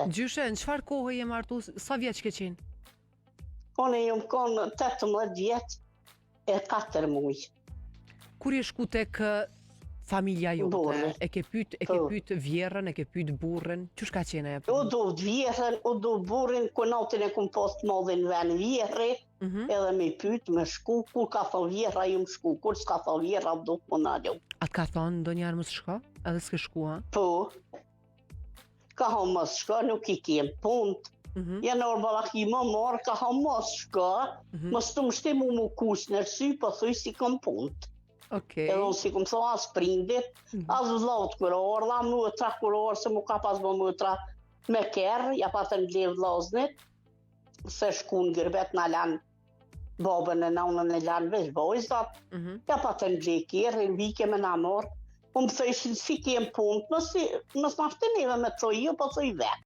Gjyshe, në çfarë kohe je martu, sa vjeç ke qenë? Unë jam konë 18 vjet e 4 muj. Kur je shku tek familja jote, Burri. e ke pyet, e ke Po. pyet vjerrën, e ke pyet burrin, qysh ka qenë ajo U punë? du vjehrën, u du burrin, ku natën e kum pas të madhin ven vjehrri, Mhm. edhe me pyet, me shku, kur ka thonë vjehrra jam shku, kur s'ka thonë vjehrra do të nalu. A të ka thonë ndonjëherë mos shko? Edhe s'ke shku, ha? Po, ka thonë mos shko, nuk i kem punt, Mhm. janë orë ballaki më marë, ka thonë mos shko, Mhm. mos të më shti mu mu kus në sy, po thuj si kom punt. Okej. Edhe unë si kom thonë as prindit, Mhm. as vllaut kur ardha, mutra kur ardha, se mu ka pas bo mutra me kerr, ja patën ble vllaznit, se shku në gurbet na lanë babën e nanën e lanë veç vojzat, Mhm. ja patën ble kerrin, vike me na marrë, po më thëshin si kem punë, mos, mos na ftineve me thoj jo, po thoj vetë.